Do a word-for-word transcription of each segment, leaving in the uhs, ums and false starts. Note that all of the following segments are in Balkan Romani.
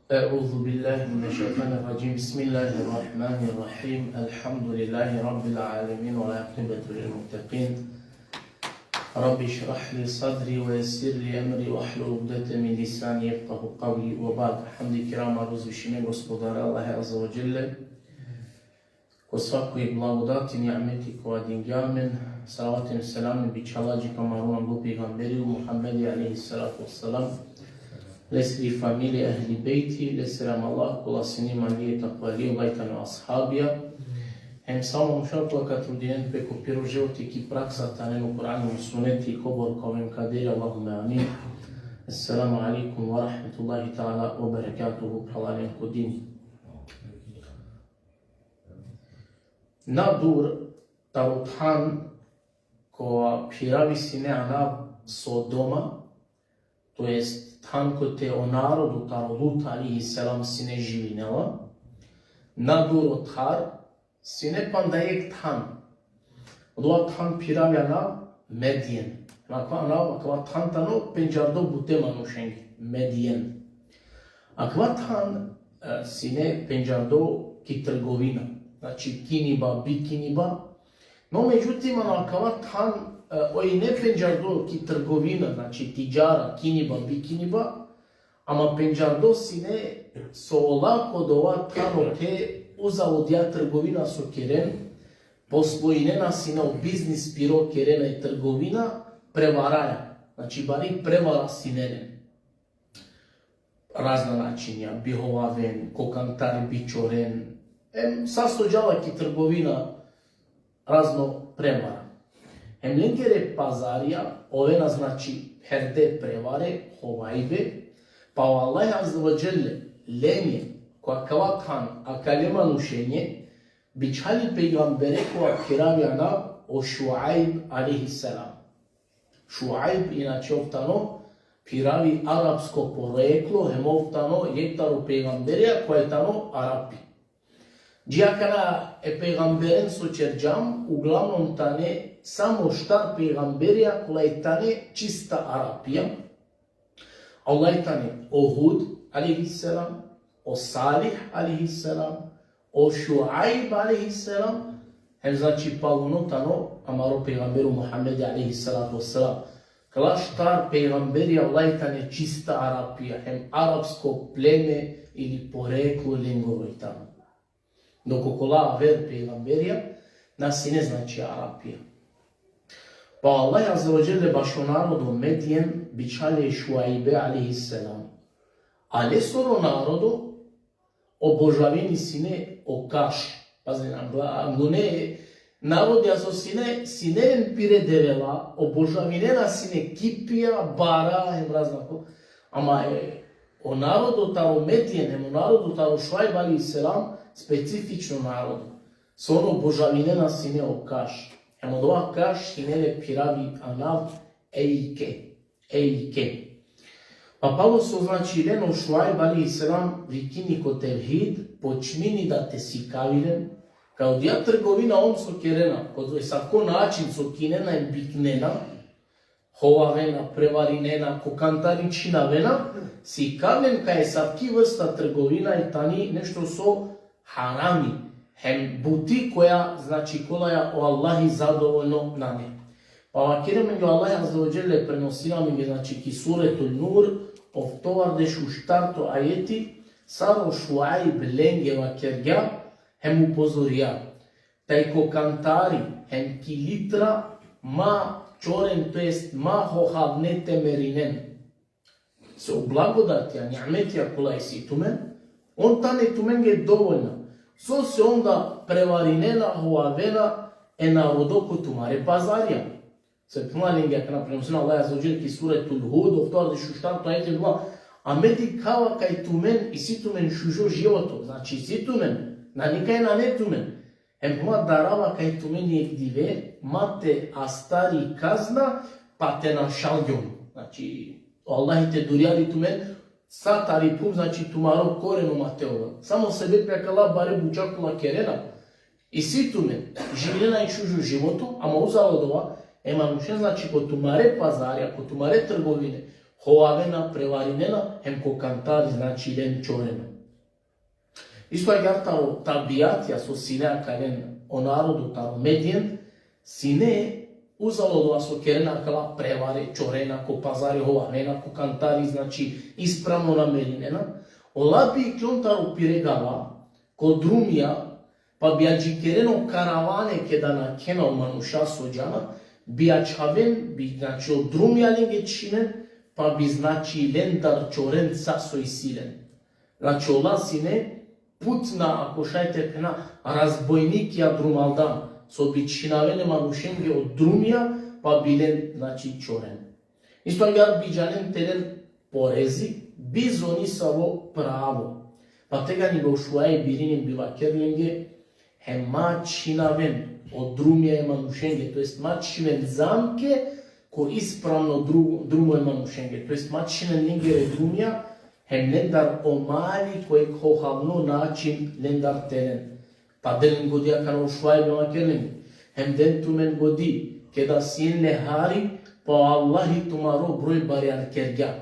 أعوذ بالله من الشيطان الرجيم. بسم الله الرحمن الرحيم. الحمد لله رب العالمين، والعاقبة للمتقين. رب اشرح لي صدري ويسر لي أمري واحلل عقدة من لساني يفقهوا قولي. وبعد. Hamdi kirama uzvišime Gospodara Allahe Azze ve Dželle. Ko svakoj blagodati, ni'meti kova dingja amen, salavati hem selami bičhalaja dži ko amaro anglo pejgamberi Muhammedi alejhi salatu vesselam, lesri familija, ehli bejti, lesri amala kola sine imanlije, takvalije, olaj tane o ashabija. Hem sa o manuša kola ka trudinen pe ko piro životi ki praksa te anen o Kur'ani hem suneti kobor ka oven kaderi, Allahumme amin. Esselamu alejkum ve rahmetullahi teala ve berekatuhu, phralalen ko dini. Na dur taro than kova phiravi sine anav Sodoma, to jest than kote o narodo taro Lut alejhi selam sine živinela. Na dur otar sine panda jekh than. Odova than phiravi anav Medjen. Akava anav, akava than tano pendžardo bute manušenge. Medjen. Akava than, e, sine pendžardo ki trgovina. Znači, kiniba, bikiniba. No, međutim, ano akava than, e, oj ine pendžardo ki trgovina, znači, tidžara, kiniba, bikiniba, ama pendžardo sine so ola ko dova than ote uzaludija trgovina so keren, posvojinena sine, o biznis piro kerena i trgovina, prevaraja. Znači, bari prevara sine len. Razna načinja, bihovaven, ko kantari bičoren, em, sa so džala ki trgovina, razno prevara. Hem lengere pazarija ovena, znači, perde, prevare, hovajbe, pa o Allah Azze ve Dželle lenge, ko akava than, akale manušenge, bičhali pejgambere kova phiravi anav o Šuajb alejhi selam. Šuajb, inače, ov tano phiravi arapsko poreklo, hem ov tano jekh taro pejgamberija koja tano Arapi. Dži akana e pejgamberen so ćerđam, uglavnom tane samo štar pejgamberija kola i tane čista Arapija. Olaj tane o Hud alejhi selam, o Salih alejhi selam, o Šuajb alejhi selam, hem, znači, paluno tano amaro pejgamberu Muhammedi alejhi salatu vesselam. Kala štar pejgamberija olaj tane čista Arapija, hem arapsko pleme ili poreklo lengoro i tano. Dok okola aver pejgamberija na sine, znači, Arapija. Pa Allah Azze ve Dželle bašo narodo Medjen bičhali e Šuajbe alejhi selam. A lesoro narodo obožavini sine o kaš. Pazin, angla-, anglune narodija so sine, sine len pire devela, obožavinena sine kipija, bara, hem razna ko-, ama e, o narodo taro Medjen, hem o narodo taro Šuajb alejhi selam, specifično narodo. So on obožavinena sine o kaš. Hem odova kaš sine le phiravi anav Ejke. Ejke. Pa palo so, znači, len o Šuajb alejhi selam vikini ko tevhid, počmini da te sikavi len, kaj odija trgovina on so kerena, ko esavko način so kinena hem biknena, hovavena, prevarinena, ko kantari čhinavena, sikav len kaj esavki vrsta trgovina i tani nešto so harami, hem buti koja, znači, kolaja o Allahi zadovoljno nane. Pa vakeri amenge o Allah Azze ve Dželle, prenosini amenge, znači, ki Suretul Nur, oftovardeš u štarto ajeti, sar o Šuajb lenge vakergja, hem upozorija. Taj ko kantari, hem ki litra, ma čoren, to jest ma hohavne te merinen. So blagodatija, ni'metija kola isi tumen, on tane tumenge dovoljna. Sose onda prevarinena, hovavena e narodo ko tumare pazarija. Se puna lenge akana prenosini Allah Azze ve Dželle ki Suretul Hud, oftovardeš u štarto ajeti, Allah: A me dikhava kaj tumen isi tumen šužo životo, znači isi tumen, na nikaj nane tumen. Hem huma darava kaj tumen jekh dive ma te astari kazna, pa te našalgjon. Znači, o Allahi te durjari tumen, sa tari phum, znači, tumaro koreno ma te ovel. Samo sebepi akala bare buča kola kerena, isi tumen, živinena jekh šužo životo, ama uzalo dova, e manušen, znači, ko tumare pazarja, ko tumare trgovine, hovavena, prevarinena, hem ko kantari, znači, len čorena. Isto agjaar taro tabijatija so sine akalen o narodo taro Medjen, sine uzalo odova so kerena akala prevare, čorena, ko pazari hovavena, ko kantari, znači, ispravno na merinena, ola bi ikljon taro pire gava, ko drumija, pa bi adžikeren o karavane keda nakhena o manuša so džana, bi ačhaven, bi, znači, o drumija lenge čhinen, pa bi, znači, lendar čoren sa so isi len. Znači, ola sine putna, ako šaj te phena, razbojnikija, drumaldan, so bi čhinaven e manušenge o drumija, pa bi len, znači, čoren. Isto agjaar bi džanen te len porezi, bizo nisavo pravo. Pa tegani o Šuajb irinen bi vakerel lenge, hem ma čhinaven o drumija e manušenge, to jest ma čhiven zamke ko ispravno dru-, drumo e manušenge, to jest ma čhinen lengere drumija, hem lendar o mali ko jekh hohavno način lendar te len. Pa den len godi akana o Šuajb, vakerel len: Hem den tumen godi, keda sien le hari, pa o Allahi tumaro broj barjar kergja.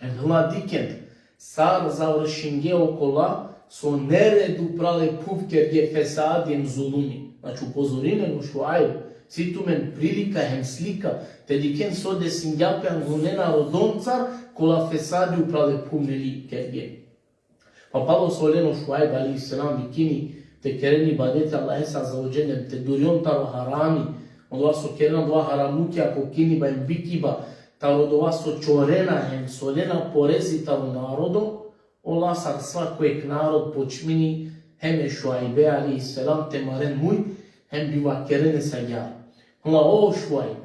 Hem hala dikhen, sar završingje okola so nered upral e phuv kergje, fesadi hem zulumi. Znači, upozorinen o Šuajb, si tumen prilika hem slika, te dikhen so desingja pe anglune narodoncar, kola fesadi upral e phuv, neli, kergje. Pa palo so len o Šuajb alejhi selam vikini te keren ibadeti Allahese azze ve dželle, te durjon taro harami, odova so kerena odova haramlukija ko kiniba hem bikiba, taro odova so čorena hem so lena porezi taro narodo, ola sar svako jekh narod počmini hem e Šuajbe alejhi selam te maren muj, hem bi vakeren lese agjaar: Hala, o Šuajb,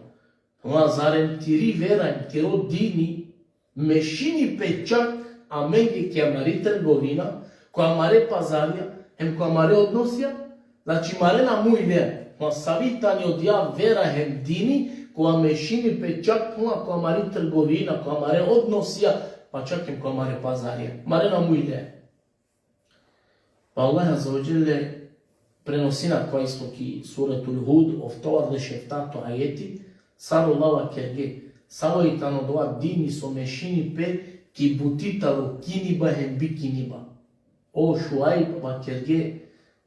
hala, zarem tiri vera hem tiro dini mešini pe čak amenge ki amari trgovina, ko amare pazarija, hem ko amare odnosija? Znači, marena muj lea. Ma savi tani odija vera hem dini, kova mešini pe čak, ma, ko amari trgovina, ko amare odnosija, pa čak hem ko amare pazarija. Marena muj lea. Pa Allah azze ve dželle prenosini akava isto ki Suretul Hud, oftovardeš eftato ajeti, sar ola vakerge, savo i tano odova dini so mešini pe ki buti taro kiniba hem bikiniba. O Šuajb, vakerge,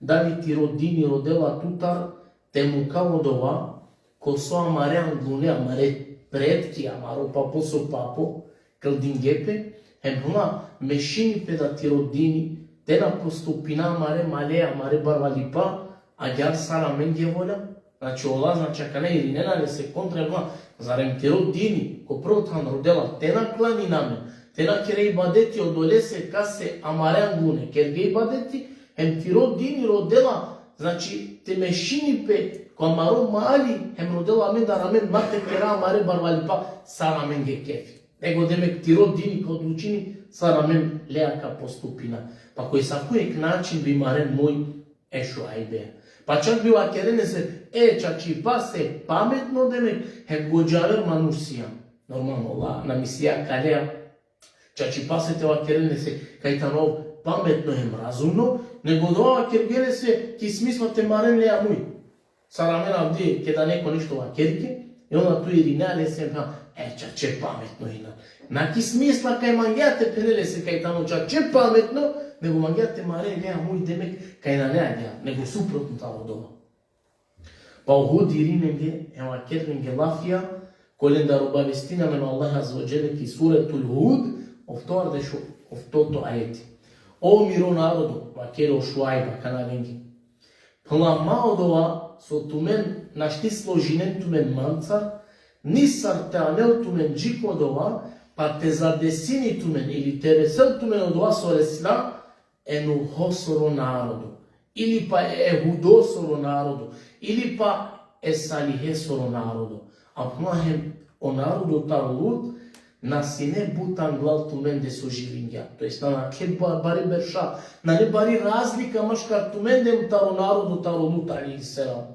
dali tiro dini rodela tutar te mukav odova ko so amare anglune, amare pretki, amaro papo so papo, kldingje pe, hem hala mešini pe da tiro dini, te na postupina amare male, amare barvalipa, agjaar sar amenge volja? Znači, ola, znači, akana irinena lese kontra, hala, zarem tiro dini ko prvo than rodela te na klanina amen, te na kera ibadeti odolese kase amare anglune kerge ibadeti, hem tiro dini rodela, znači, te mešini pe ko amaro mali, hem rodela amendar amen ma te kera amare barvalipa sar amenge kefi. Nego, demek, tiro dini ka odlučini sar amen lea ka postupina. Pa ko esavko jekh način bi maren muj e Šuajbe. Pa čak bi vakeren lese, e, čačipase pametno, demek, hem godžaver manuš sijam. Normalno, ola na mislija ka lea čačipase te vakeren lese kaj tano pametno hem razumno, nego odova vakerge lese ki smisla te maren lea muj. Sar amen avdive, keda neko nešto vakerge, i onda tu irinea lese, ha, e, čače pametno hina. Na ki smisla kaj mangea te phene lese kaj tano čače pametno, nego mangea te mare lea muj, demek, kaj nane agjaar, nego suprotno tano odova. Pa o Hud irinenge, hem vakerlenge lafija, kolendar obavestini amen o Allah azze ve dželle ki Suretul Hud, oftovardeš oftoto ajeti. O miro narodo, vakeri o Šuajb akana lenge, phlama odova so tumen našti složinen tumen mancar, nisar te anel tumen dži ko odova, pa te zadesini tumen ili te resel tumen odova so resla e Nuhosoro narodo, ili pa e Hudosoro narodo, ili pa e Salihesoro narodo. Ama hem o narodo taro Lut na sine but anglal tumende so živingja. To jest, na, na ke ba-, bari berša, nane bari razlika maškar tumende hem taro narodo taro Lut alejhi selam.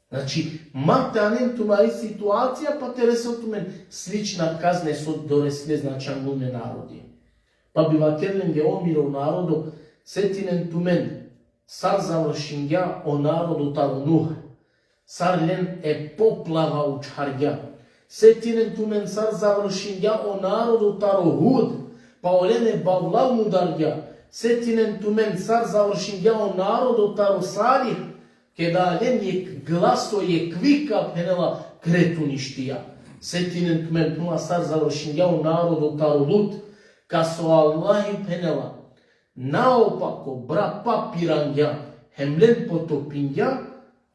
Znači, ma te anen tumari situacija, pa te resel tumen slična kazne so doresle, znači, anglune narodi. Pa bi vakerlenge, o miro narodo, setinen tumen sar završingja o narodo taro Nuh, sar len e poplava učhargja, Setinen tumen sar završingja o narodo taro Hud, pa olen e bavlal mudargja. Setinen tumen sar završingja o narodo taro Salih, keda alen jekh glaso, jekh vika, phenela, kret uništija. Setinen tumen, phenela, sar završingja o narodo taro Lut, kas o Allahi, phenela, naopako, brapa pirangja, hem len potopingja,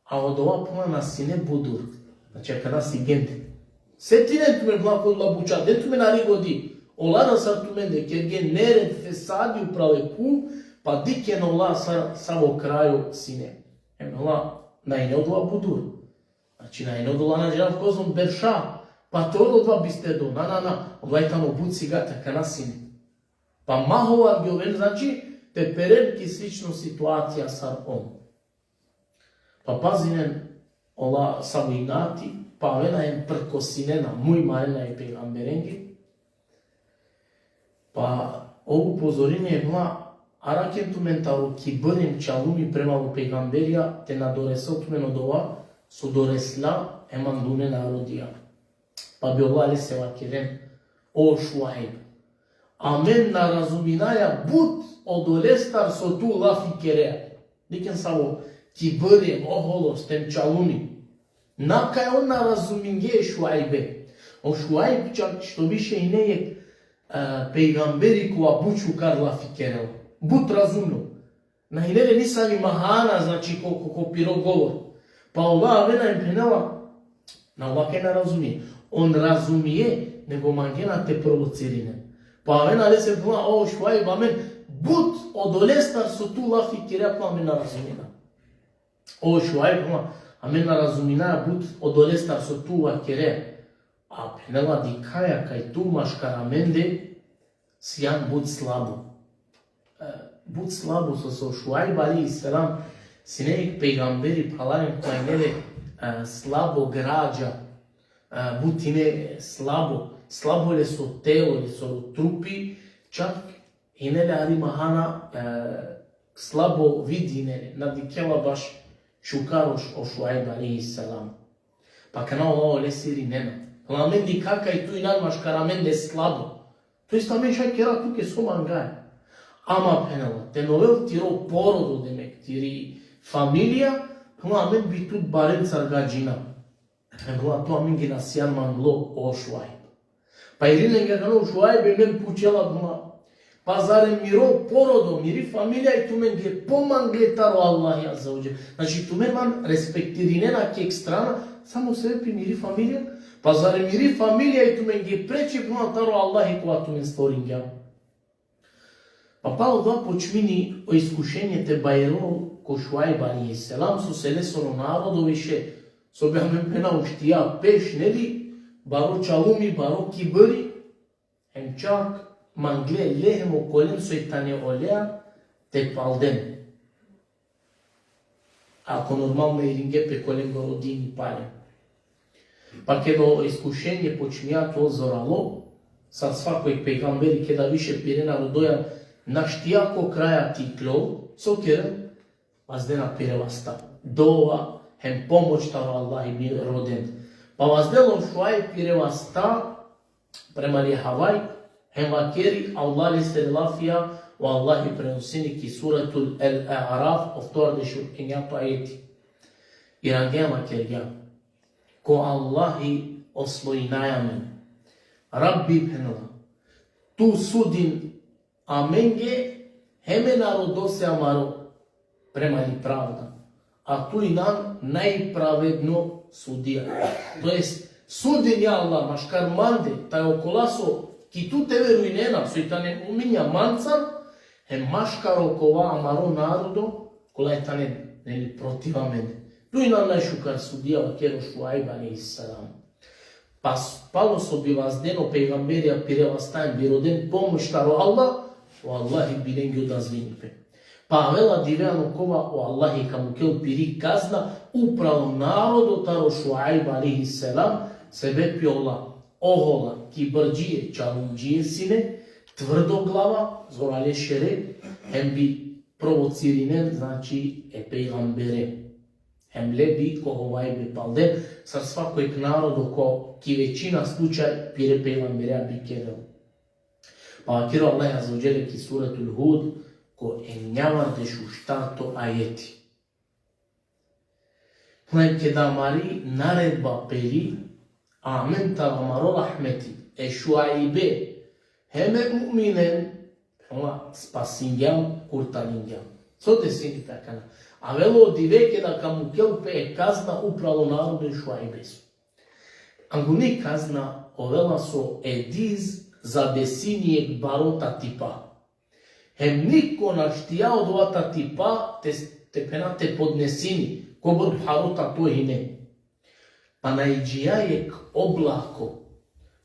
a odova, phenela, na sine budur. Znači, akana si gende. Setinen tumen, phenela, kola buča, den tumen ari godi. Ola na sar tumende kerge nered, fesadi upral e khuv, pa dikhen ola sar, savo krajo sine. Hem ola na ine odova budur. Znači, na ine odola, na džanav kozom berša, pa te ovel odova bisterdo. Na, na, na. Odova i tano but sigate, akana sine. Pa ma hovargjoven, znači, te peren ki slično situacija sar on. Pa pazinen ola savo inati, pa avena hem prkosinena, muj marena e pejgamberenge. Pa ov upozorini, phenela, arakhen tumen taro kibri hem čalumi prema o pejgamberija, te na doresel tumen odova so doresla e mangune narodija. Pa bi ola lese vakeren: O Šuajb, amen na razuminaja but odolestar so tu lafi kerea. Dikhen savo kibri, oholost hem čalumi. Na kaj on na razuminge e Šuajbe. O Šuajb čak što više ine jekh, e, pejgamberi kova but šukar lafi kerela. But razumno. Na ine le nisavi mahana, znači, ko, ko, ko piro govor. Pa ola avena hem phenela, na, ola kaj na razumie. On razumie, nego mangena te provocirinen. Pa avena lese, phenela: O Šuajb, amen but odolestar so tu lafi kerea, pa amen na razumina. O Šuajb, phenela, amen na razumina but odolestar so tu vakerea. A, phenela, dikhaja kaj tu maškar amende sian but slabo. E, but slabo, so, so Šuajb alejhi selam sine jekh pejgamberi, phralalen, kova ine le, e, slabo građa, e, but ine slabo, slabo leso telo, leso trupi, čak ine le ari mahana, e, slabo vid ine le, na dikhela baš šukar o Š-, o Šuajb alejhi selam. Pa akana ola olese irinena. Phenela: Amen dikha kaj tu inan maškar amende slabo. To jest amen šaj kera tuke so mangaja. Ama, phenela, te na ovel tiro porodo, demek, tiri familija, phenela, amen bi tut barencar gadžina. Phenela, tu amenge na sian manglo, o Šuajb. Pa irinena akana o Šuajb hem len pučela, phenela: Pa zar e miro porodo, miri familija i tumenge pomangle taro Allahi azze ve dželle? Znači, tumen man respektirinena ki jekh strana, samo sebepi miri familija. Pa zar e miri familija i tumenge preči, phenela, taro Allahi kova tumen stvoringja? Pa palo odova počmini o iskušenje te bajrol ko Šuajb alejhi selam, sose lesoro narodo više, so bi amen phena, uštija peš, neli, baro čalumi, baro kibri, hem čak mangle le hem okolen soj tane olea te palden. Ako normalno iringe pe kolengoro dini pale. Pa keda o iskušenje počmija te ovel zoralo, sar svako jekh pejgamberi, keda više pire narodoja naštija ko kraja te iklol, so keren? Vazdena pire vasta. Dova hem pomoć taro Allahi bi roden. Pa vazdel o Šuajb pire vasta prema li Havaj, hem vakeri Allah lesere lafija, o Allahi prenosini ki Suratul El-A'raf, oftovardeš u enjato ajeti. Irangja vakergja: Ko Allahi osloninaja amen. Rabbi, phenela, tu sudin amenge hem e narodose amaro prema li pravda. A tu inan najpravedno sudija. To jest, sudin, ja Allah, maškar mande, taj okola so ki tute verujnena, soj tane muminja mancar, hem maškar okova amaro narodo, kola tane, neli, protiv amende. Tu inan najšukar sudija, vakeri o Šuajb alejhi selam. Pa s-, palo so bi vazden o pejgamberija pire vasta hem bi roden pomoć taro Allah, o Allahi bi lenge odazvini pe. Pa avela dive ano kova o Allahi ka mukel piri kazna upral o narodo taro Šuajb alejhi selam, sebepi ola ohola, kibrdžije, čalumdžije sine, tvrdo glava, zorale šere, hem bi provocirinen, znači, e pejgambere. Hem le bi ko hovajbe palden, sar svako jekh narodo ko ki većina slučaj pire pejgamberea bi kerel. Pa vakeri o Allah Azze ve Dželle ki Suretul Hud, ko enjavardeš u štarto ajeti. Hem keda amari naredba peli, amen taro amaro rahmeti, e Šuajbe, hem e mu'minen, ama spasingjam, kurtalingjam. So desini pe akana? Avela o dive keda ka mukel pe e kazna upral o narodo e Šuajbeso. Anguni kazna ovela so e diz zadesini jekh baro tatipa. Hem niko našti odova tatipa te, te phena te podnesini, kobor pharo tato hine. Pa naiđija jekh oblako.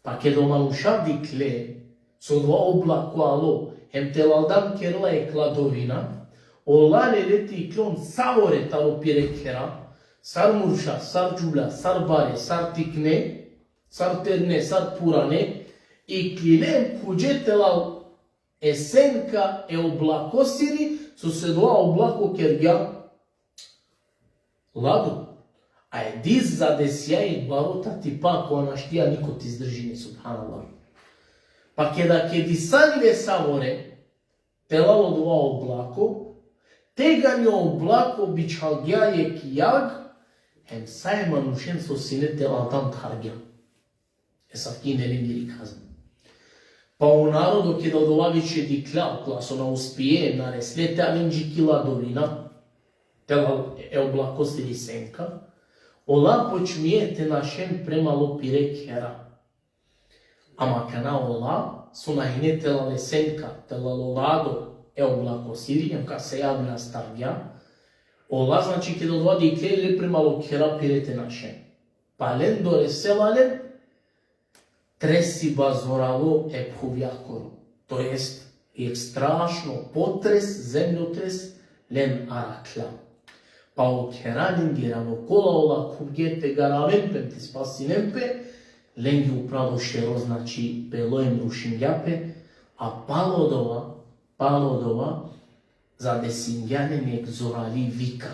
Pa keda o manuša dikhle so odova oblako alo, hem telal dam kerela jekh hladovina, ola lele te iklon savore taro pire khera, sar murša, sar džuvlja, sar bare, sar tikne, sar terne, sar purane, iklile hem khuđe telal e senka e oblakosiri, sose odova oblako kergja hlado. A e diz zadesija jekh baro tatipa, kova našti niko te izdržini, subhanallah. Pa keda kedisani le savore telal odova oblako, tegani o oblako bičhalgja jekh jag, hem sa e manušen so sine telal dam thargja. Esavki ine lengiri kazna. Pa o narodo keda odova više dikhlja, okola so na uspije, na resle te aven dži ki hladovina, telal e oblakosiri senka, ola počmije te našen premalo pire khera. Ama akana ola so na hine telal e senka, telal o hlado e oblakosiri, hem ka se jag na stargja, ola, znači, keda odova dikhle, le premalo khera pire te našen. Pa lendor resela len tresiba zoralo e phuvjakoro. To jest, jekh strašno potres, zemljotres, len arakhla. Pa o khera lengere ano kola ola khuvge te garaven pe, te spasinen pe, lenge upral o šero, znači, pelo hem rušingja pe, a palo odova, palo odova, zadesingja len jekh zorali vika.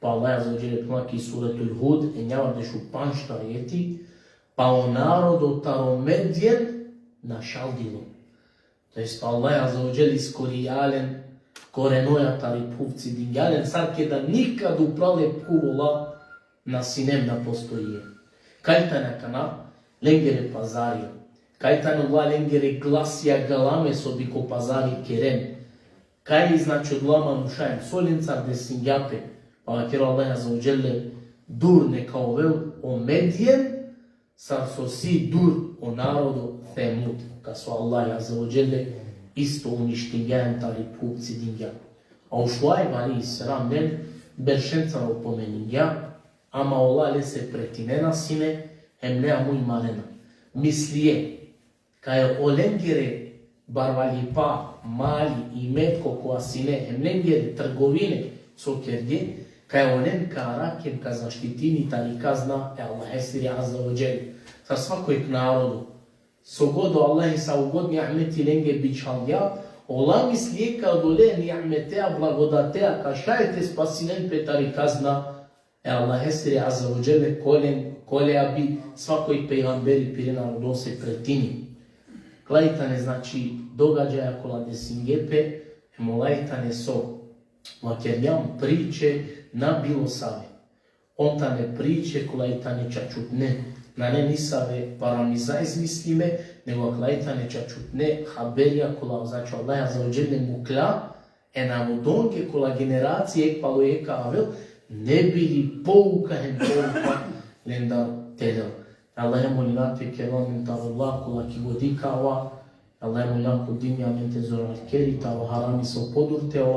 Pa Allah Azze ve Dželle phenela ki Suretul Hud, enjavardeš u pandžto ajeti, pa o narodo taro Medjen našaldilo. To jest, Allah Azze ve Dželle iskorija len korenoja tari phuv, cidingja len, sar keda nikad upral e phuv ola na sine hem na postojie. Kaj tane akana lengere pazarija? Kaj tane ola lengere glasija galame so bi ko pazari keren? Kaj, znači, odola manuša hem so lencar desingja pe? Pa vakeri o Allah Azze ve Dželle: Dur neka ovel o Medjen, sar so si dur o narodo Semud, kas o Allah Azze ve Dželle isto uništingja hem tari phuv cidingja. A o Šuajb alejhi selam len beršencar opomeningja, ama ola lese pretinena sine, hem lea muj marena. Mislie, kaj olengere barvalipa, mali, imetko kova sine, hem lengere trgovine so kerge, kaj olen ka arakhen, ka zaštitini tari kazna e Allahesiri Azze ve Dželle. Sar svako jekh narodo, so god o Allahi sa o god ni'meti lenge bičhalgja, ola mislie kaj odole ni'metea, blagodatea ka šaj te spasinen pe tari kazna e Allahesiri Azze ve Dželle, kolen, kolea bi svako jekh pejgamberi pire narodose pretini. Ola i tane, znači, događaja kola desinge pe, hem ola i tane so vakergjam priče na bilo save. On tane priče kola i tane čačutne, nane nisave paramiza izmislime, nego kola i tane čačutne haberja kola, znači, Allah Azze ve Dželle mukla e narodonge, kola generacija jekh palo jekh ka avel, ne bi li pouka hem pouka lendar te del. Allahe molina te kerel amen taro ola kola ki godi ka ava, Allahe molina ko dimi amen te zorarkeri taro harami so podur te ava.